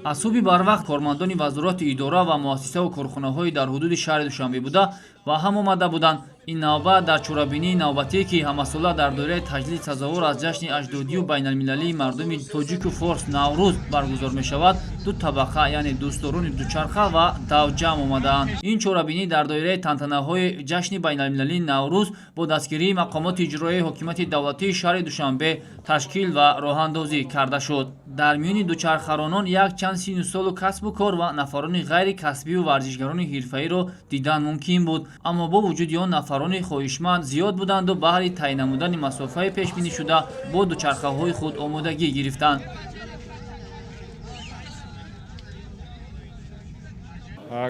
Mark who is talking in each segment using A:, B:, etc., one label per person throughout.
A: Аз субҳи барвақт кормандони вазорату идора ва муассисаву корхонаҳои дар ҳудуди шаҳри Душанбе буда ва ҳам омада буданд. Ин навбат дар чорабинии навбатие, ки ҳамасола дар доираи таҷлили сазовор аз ҷашни аҷдодию байналмилалии мардуми тоҷику форс Наврӯз баргузор мешавад, ду табақа, яъне дӯстдорони дучарха ва дав ҷамъ омадаанд. Ин чорабинӣ дар доираи тантанаҳои ҷашни байналмилалии Наврӯз бо дастгирии мақомоти иҷроияи ҳокимияти давлатии шаҳри Душанбе ташкил ва роҳандозӣ карда шуд. Дар миёни дучархаронон якчанд сину солу касбу кор ва нафарони ғайри касбиву варзишгарони ҳирфаиро дидан мумкин буд. Аммо бо вуҷуди он нафарони хоҳишманд зиёд буданду баҳри тай намудани масофаи пешбинишуда бо дучархаҳои худ омодагӣ гирифтанд.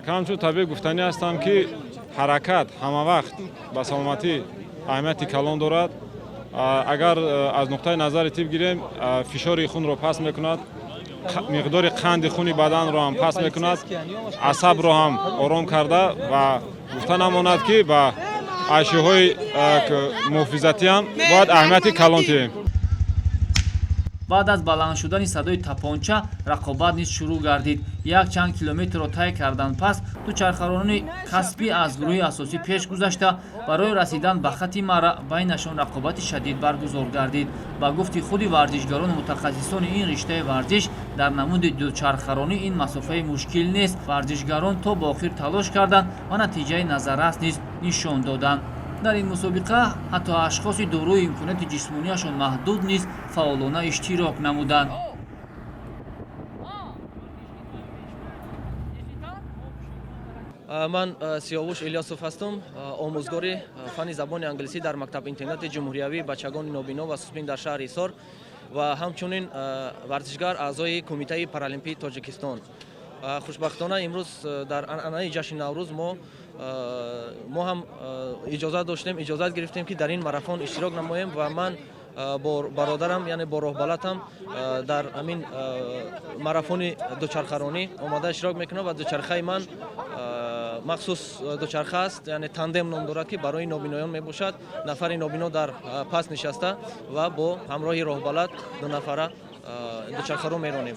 B: Камчун табиб гуфтанӣ ҳастам, ки ҳаракат ҳамавақт ба саломатӣ аҳамияти калон дорад. Агар аз нуқтаи назари тиб гирем, фишори хунро паст мекунад, миқдори қанди хуни баданро ҳам паст мекунад, асабро ҳам ором карда ва гуфта намонад, ки ба ашёҳои муҳофизатӣ ҳам бояд аҳамияти калон диҳем.
A: Баъд аз баланд шудани садои тапонча рақобат низ шурӯъ гардид. Як чанд километрро тай кардан пас дучархаронони касбӣ аз гурӯҳи асосӣ пеш гузашта, барои расидан ба хати мара байнашон рақобати шадид баргузор гардид. Ба гуфти худи варзишгарону мутахассисони ин риштаи варзиш, дар намуди дучархаронӣ ин масофаи мушкил нест. Варзишгарон то ба охир талош карданд ва натиҷаи назаррас низ нишон доданд. Дар ин мусобиқа ҳатто ашхоси дорои имконияти ҷисмонияшон маҳдуд низ фаъолона иштирок намуданд.
C: Ман Сиёвуш Илёсов ҳастам, омӯзгори фанни забони англисӣ дар мактаб-интернати ҷумҳуриявии бачагони нобино ва сусбин дар шаҳри Ҳисор ва ҳамчунин варзишгар, аъзои Кумитаи паралимпии Тоҷикистон. Хушбахтона, имрӯз дар анъанаи ҷашни Наврӯз мо ҳам иҷозат доштем, иҷозат гирифтем, ки дар ин марафон иштирок намоем ва ман бо бародарам, яъне бо роҳбалатам, дар ҳамин марафони дучархаронӣ омада иштирок мекунам ва дучархаи ман махсус дучарха аст, яъне тандем ном дорад, ки барои нобиноён мебошад. Нафари нобино дар пас нишаста ва бо ҳамроҳи роҳбалад дунафара дучархаро меронем.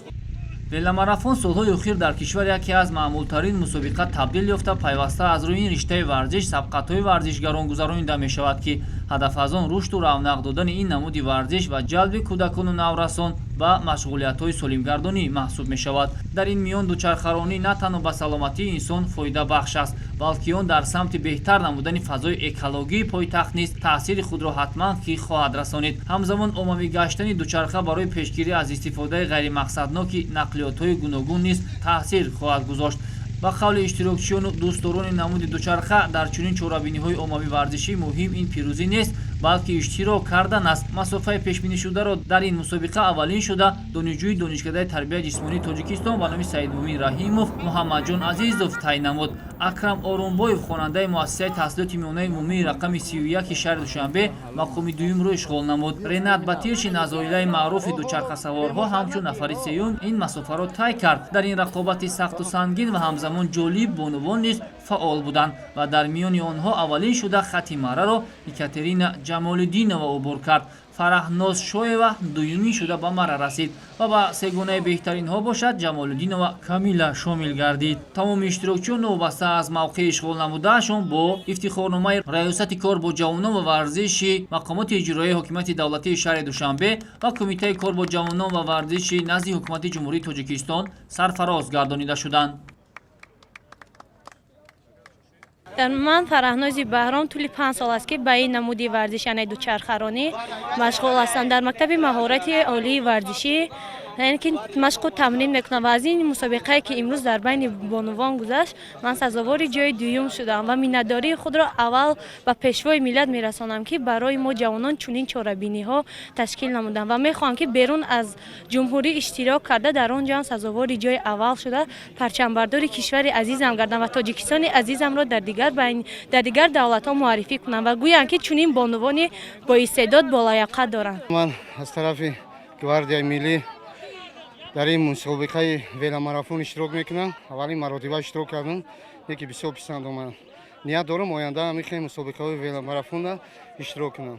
A: Веломарафон солҳои охир дар кишвар яке аз маъмултарин мусобиқа табдил ёфта, пайваста аз рӯи ин риштаи варзиш сабқатҳои варзишгарон гузаронида мешавад, ки ҳадаф аз он рушду равнақ додани ин намуди варзиш ва ҷалби кӯдакону наврасон ба машғулиятҳои солимгардонӣ маҳсуб мешавад. Дар ин миён дучархаронӣ на танҳо ба саломатии инсон фоидабахш аст, балки он дар самти беҳтар намудани фазои экологии пойтахт низ таъсири худро ҳатман ки хоҳад расонид. Ҳамзамон оммавӣ гаштани дучарха барои пешгирӣ аз истифодаи ғайримақсадноки нақлиётҳои гуногун низ таъсир хоҳад гузошт. Ба қавли иштирокчиёну дӯстдорони намуди дучарха, дар чунин чорабиниҳои оммавӣ варзишӣ муҳим ин пирӯзӣ нест, балки иштирок кардан аст. Масофаи пешбинишударо дар ин мусобиқа аввалин шуда донишҷӯи Донишкадаи тарбияи ҷисмонии Тоҷикистон ба номи Саидмӯмин Раҳимов Муҳаммадҷон Азизов тай намуд. Акрам Орумбоев, хонандаи муассисаи таҳсилоти миёнаи умумии рақами 31 шаҳри Душанбе, мақоми дуюмро ишғол намуд. Ренат Батиршин аз оилаи маъруфи дучархасаворҳо ҳамчун нафари сеюм ин масофаро тай кард. Дар ин рақобати сахту сангин ва ҳамзамон ҷолиб бонувон низ фаъол буданд ва дар миёни онҳо аввалин шуда хати мараро Екатерина Ҷамолиддинова убур кард. Фараҳноз Шоева дуюмин шуда ба мара расид ва ба сегонаи беҳтаринҳо бошад Ҷамолиддинова Камила шомил гардид. Тамоми иштирокчиён новобаста аз мавқеи ишғол намудаашон бо ифтихорномаи Раёсати кор бо ҷавонон ва варзиши мақомоти иҷроияи ҳокимияти давлатии шаҳри Душанбе ва Кумитаи кор бо ҷавонон ва варзиши назди Ҳукумати Ҷумҳурии Тоҷикистон сарфароз гардонида шуданд.
D: Ман Фараҳнози Баҳром, тӯли 5 сол аст, ки ба ин намуди варзиш, яъне дучархаронӣ, машғул ҳастам. Дар мактаби маҳорати олии варзишӣ, яъне ки машқу тамрин мекунам ва аз ин мусобиқае, ки имрӯз дар байни бонувон гузашт, ман сазовори ҷои дуюм шудам ва миннатдории худро аввал ба Пешвои миллат мерасонам, ки барои мо ҷавонон чунин чорабиниҳо ташкил намуданд, ва мехоҳам, ки берун аз ҷумҳурӣ иштирок карда, дар он ҷо ҳам сазовори ҷои аввал шуда, парчамбардори кишвари азизам гардам ва Тоҷикистони азизамро дар дигар давлатҳо муаррифӣ кунам ва гӯянд, ки чунин бонувони боистеъдод, болаёқат доранд.
E: Ман аз тарафи Гвардияи миллӣ дар ин мусобиқаи веломарафон иштирок мекунам. Аввалин маротиба иштирок кардам, яке бисёр писанд омад. Ният дорам, оянда ҳамин хел мусобиқаҳои веломарафонда иштирок кунам.